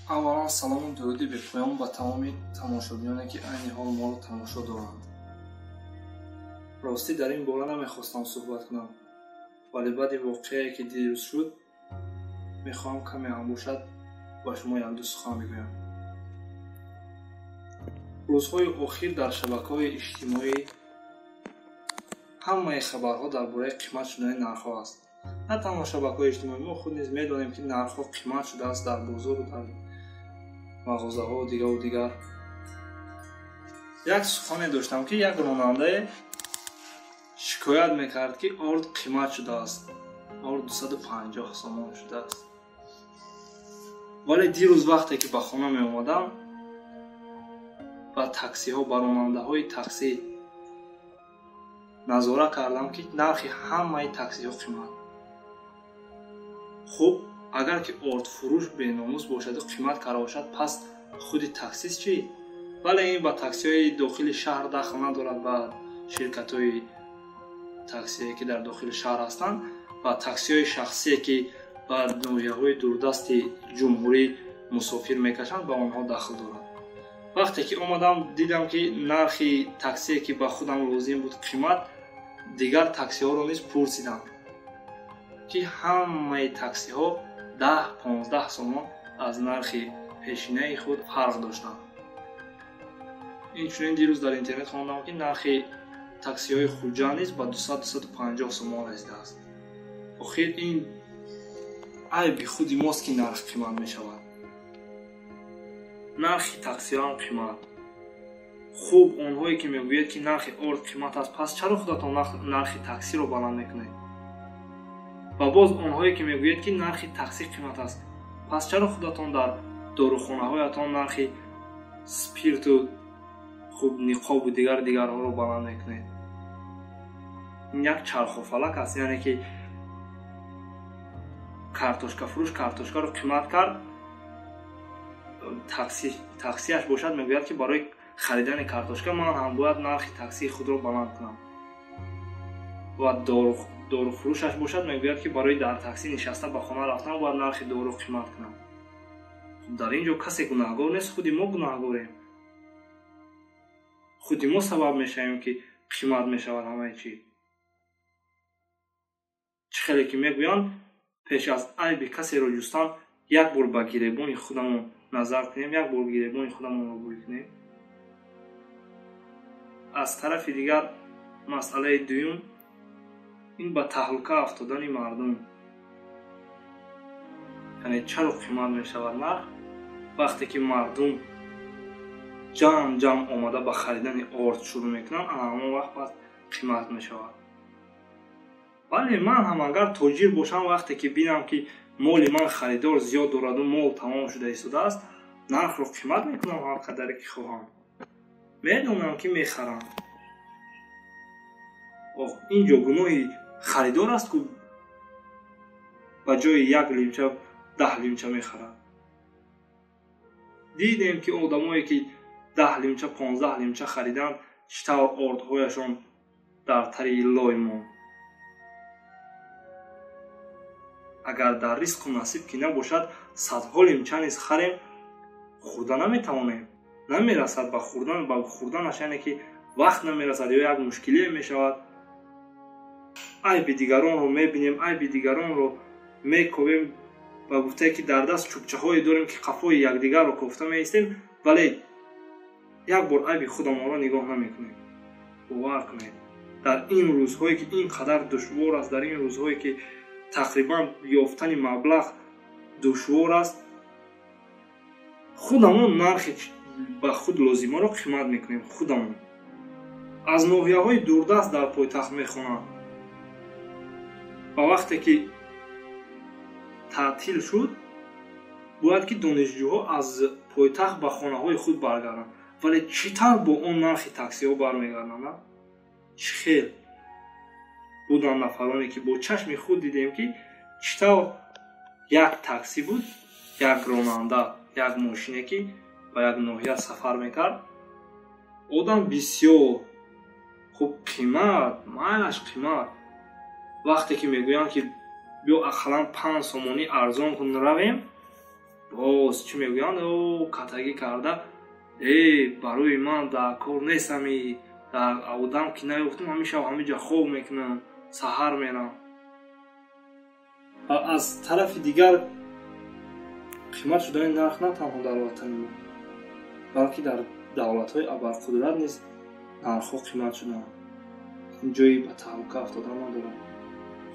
Аввалан салому дуруди бепоён ба тамоми тамошобиноне, ки айни ҳол моро тамошо доранд. Ростӣ, дар ин бора намехостам суҳбат кунам, вале баъди воқеае, ки дирӯз шуд, мехоҳам каме ҳам бошад ба шумо якду сухан бигӯям. Рӯзҳои охир дар шабакаҳои иҷтимоӣ ҳамаи хабарҳо дар бораи қимат шудани нархҳо аст. На танҳо шабакаҳои иҷтимоӣ, мо худ низ медонем, ки нархҳо қимат шудааст дар бозору дар мағозаҳо, дигару дигар. Як сухане доштам, ки як ронандае шикоят мекард, ки орд қимат шудааст, орд 250 сомон шудааст. Вале дирӯз вақте ки ба хона меомадам, ба таксиҳо, ба ронандаҳои таксӣ назора кардам, ки нархи ҳамаи таксиҳо қимат. Хуб, агар ки ордфурӯш беномус бошаду қимат карда бошад, пас худи таксист чӣ? Вале ин ба таксиҳои дохили шаҳр дахл надорад, ба ширкатҳои таксие, ки дар дохили шаҳр ҳастанд, ва таксиҳои шахсие, ки ба ноҳияҳои дурдасти ҷумҳурӣ мусофир мекашанд, ба онҳо дахл дорад. Вақте ки омадам, дидам, ки нархи таксие, ки ба худам лозим буд, қимат. Дигар таксиҳоро низ пурсидам, ки ҳамаи таксиҳо 10-15 сомон аз нархи пешинаи худ фарқ доштанд. Инчунин дирӯз дар интернет хондам, ки нархи таксиҳои Хуҷанд низ ба 200-250 сомон расидааст. Охир ин айби худи мост, ки нарх қимат мешавад, нархи таксиҳоам қимат. Хуб, онҳое ки мегӯяд, ки нархи орд қимат аст, пас чаро худатон нархи таксиро баланд мекунед? Ва боз онҳое ки мегӯяд, ки нархи таксӣ қимат аст, пас чаро худатон дар дорухонаҳоятон нархи спирту, хуб, ниқобу дигар дигарҳоро баланд мекунед? Ин як чархофалак аст, яъне ки картошкафурӯш картошкаро қимат кард, таксияш бошад мегӯяд, ки барои харидани картошка ман ҳам бояд нархи таксии худро баланд кунам, ва доруфурӯшаш бошад мегӯяд, ки барои дар таксӣ нишаста ба хона рафтан бояд нархи дору қимат кунам. Дар ин ҷо касе гунаҳгор нест, худи мо гунаҳгорем, худи мо сабаб мешавем, ки қимат мешавад ҳамаи чиз. Чӣ хеле ки мегӯянд, пеш аз айби касеро ҷустан як бор ба гиребони худамон назар кунем, як бор гиребони худамонро бӯй кунем. Аз тарафи дигар, масъалаи дуюм ин ба таҳлука афтодани мардум. Яъне чаро қимат мешавад нарх? Вақте ки мардум ҷамъ ҷамъ омада ба харидани орд шурӯъ мекунанд, ана ҳамон вақт пас қимат мешавад. Бале, ман ҳам агар тоҷир бошам, вақте ки бинам, ки моли ман харидор зиёд дораду мол тамом шуда истодааст, нархро қимат мекунам ҳар қадаре ки хоҳам, медонам, ки мехарам. Ин ҷо гуноҳи харидор аст, ку ба ҷои як лимча 10 лимча мехарад. Дидем, ки одамое, ки 10 лимча, 15 лимча хариданд, чӣ тавр ордҳояшон дар тари лой монд. Агар дар ризқу насиб ки набошад, садҳо лимча низ харем, хӯрда наметавонем, намерасад ба хӯрдан, ба хӯрданаш, яъне ки вақт намерасад ё як мушкилие мешавад. Айби дигаронро мебинем, айби дигаронро мековем, ба гуфтае, ки дар даст чӯбчаҳое дорем, ки қафои якдигарро кофта меистем, вале як бор айби худамонро нигоҳ намекунем. Бовар кунед, дар ин рӯзҳое, ки ин қадар душвор аст, дар ин рӯзҳое, ки тақрибан ёфтани маблағ душвор аст, худамон нархи ба худ лозимаро қимат мекунем. Худамон аз ноҳияҳои дурдаст дар пойтахт мехонанд ва вақте ки таътил шуд, бояд ки донишҷӯҳо аз пойтахт ба хонаҳои худ баргарданд, вале чӣ тавр бо он нархи таксиҳо бармегарданд? Чӣ хел буданд нафароне, ки бо чашми худ дидем, ки чӣ тавр як таксӣ буд, як ронанда, як мошине, ки ба як ноҳия сафар мекард, одам бисёр, хуб, қимат, майлаш, қимат. Вақте ки мегӯянд, ки биё ақаллан 5 сомонӣ арзон кун, равем. Боз чӣ мегӯянд? О, катагӣ карда, барои ман дар кор нест, ҳами дар одам ки наёфтам, ҳамин шаб ҳамин ҷа хоб мекунам, саҳар мерам. Аз тарафи дигар қимат шудани нарх на танҳо дар ватани мо, балки дар давлатҳои абарқудрат низ нархҳо қимат шудаанд. Ин ҷои ба таҳлука афтодан надорад.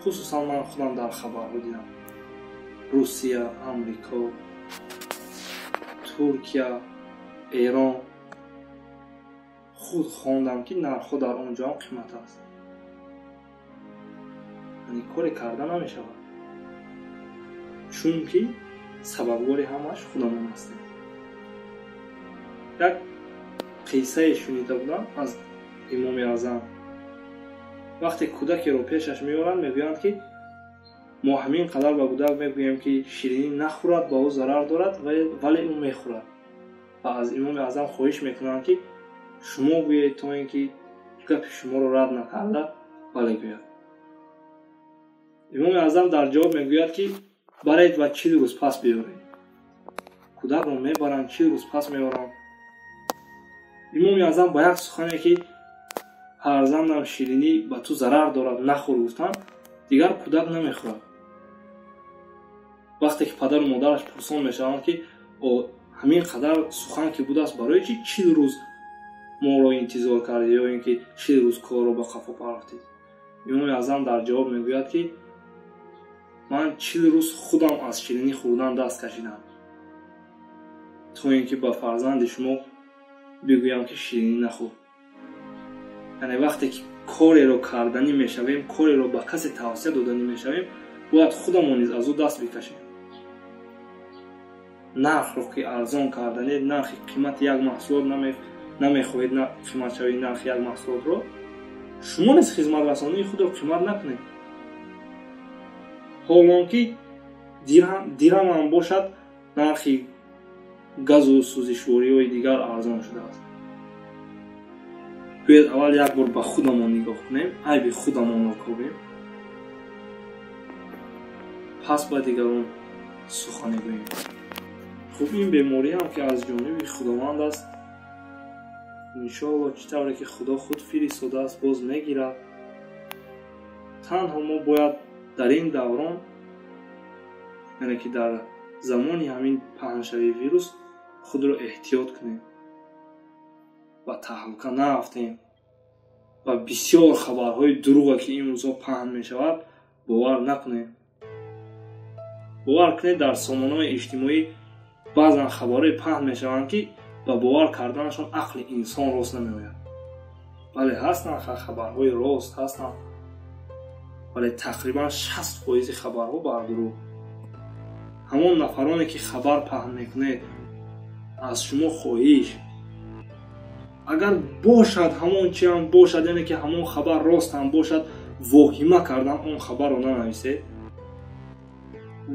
Хусусан ман худам дар хабарҳо дидам: Русия, Амрико, Туркия, Эрон. Худ хондам, ки нархҳо дар он ҷоам қимат аст. Яъне коре карда намешавад, чунки сабабгори ҳамааш худамон ҳастем. Як қиссае шунида будам аз Имоми Аъзам. Вақте кӯдакеро пешаш меоранд, мегӯянд, ки мо ҳамин қадар ба кӯдак мегӯем, ки ширинӣ нахӯрад, ба ӯ зарар дорад, вале ӯ мехӯрад. Ва аз Имоми Аъзам хоҳиш мекунанд, ки шумо гӯед, то ин ки гапи шуморо рад накарда бале гӯяд. Имоми Аъзам дар ҷавоб мегӯяд, ки баред ва 40 рӯз пас биёред. Кӯдакро мебаранд, 40 рӯз пас меоранд. Имоми Аъзам ба як сухане, ки фарзандам, ширинӣ ба ту зарар дорад, нахӯр гуфтанд, дигар кӯдак намехӯрад. Вақте ки падару модараш пурсон мешаванд, ки ҳамин қадар сухан ки будааст, барои чи 40 рӯз моро интизор кардӣ ё ин ки 40 рӯз корро ба қафо партофтед, Имоми Аъзам дар ҷавоб мегӯяд, ки ман 40 рӯз худам аз ширинӣ хӯрдан даст кашидам, то ин ки ба фарзанди шумо бигӯям, ки ширинӣ нахӯр. Яъне вақте ки кореро карданӣ мешавем, кореро ба касе тавсия доданӣ мешавем, бояд худамон низ аз ӯ даст бикашем. Нархро ки арзон карданед, нархи қимати як маҳсулот намехоҳед, қиматшавии нархи як маҳсулотро, шумо низ хизматрасонии худро қимат накунед. Ҳолон ки дирҳамам бошад, нархи газу сӯзишвориҳои дигар арзон шудааст. Биёед, аввал як бор ба худамон нигоҳ кунем, айби худамонро кобем, пас ба дигарон сухане гӯем. Хуб, ин беморӣ ҳам ки аз ҷониби Худованд аст, иншоалло, чӣ тавре ки Худо худ фиристодааст, боз мегирад. Танҳо мо бояд дар ин даврон, яъне ки дар замони ҳамин паҳншавии вирус, худро эҳтиёт кунем, ба таҳлука наафтем ва бисёр хабарҳои дурӯға, ки имрӯзҳо паҳн мешавад, бовар накунем. Бовар кунед, дар сомонаҳои иҷтимоӣ баъзан хабарҳое паҳн мешаванд, ки ба бовар карданашон ақли инсон рост намеояд. Бале, ҳастанд хабарҳои рост ҳастанд, вале тақрибан 60% хабарҳо бар дурӯғ. Ҳамон нафароне, ки хабар паҳн мекунед, аз шумо хоҳиш: агар бошад, ҳамон чи ҳам бошад, яъне ки ҳамон хабар рост ҳам бошад, воҳима кардан он хабарро нанависед.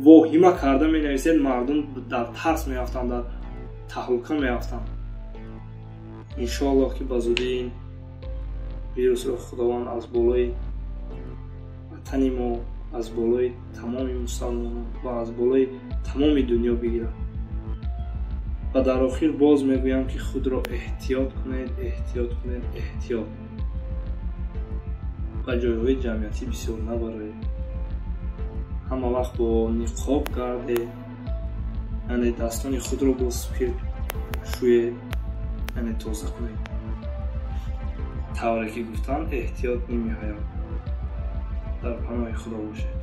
Воҳима карда менависед, мардум дар тарс меафтанд, дар таҳлука меафтанд. Иншоаллоҳ, ки ба зудӣ ин вирусро Худованд аз болои ватани мо, аз болои тамоми мусалмонон ва аз болои тамоми дунё бигирад. Ва дар охир боз мегӯям, ки худро эҳтиёт кунед, эҳтиёт кунед, эҳтиёт. Ба ҷойҳои ҷамъиятӣ бисёр набароед, ҳама вақт бо ниқоб гардед, яъне дастони худро бо спирт шӯед, яъне тоза кунед. Тавре ки гуфтанд, эҳтиёт ними ҳаёт. Дар паноҳи Худо бошед.